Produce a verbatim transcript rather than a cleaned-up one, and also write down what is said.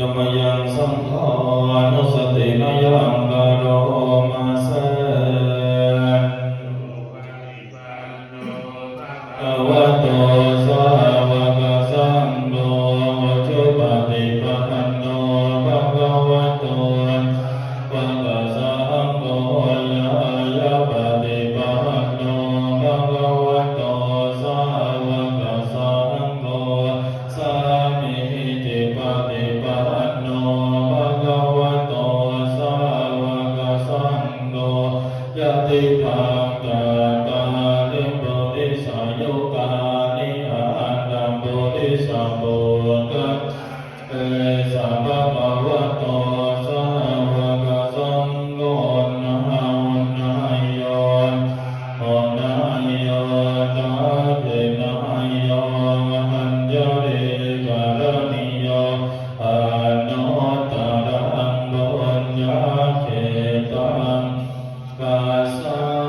mayaṃ saṅghānussatinayaṃ karoma se. Bhagavato sāvakasaṅgho, ujupaṭipanno bhagavato sāvakasaṅgho, ñāyapaṭipanno bhagavato sāvakasaṅgho, sāmīcipaṭipanno bhagavato sāvakasaṅgho, yadidaṃ cattāri purisayugāni aṭṭha purisapuggalā, esa bhagavato sāvakasaṅgho, āhuneyyo pāhuneyyo dakkhiṇeyyo añjalikaraṇīyo, anuttaraṃ puññakkhettaṃ lokassā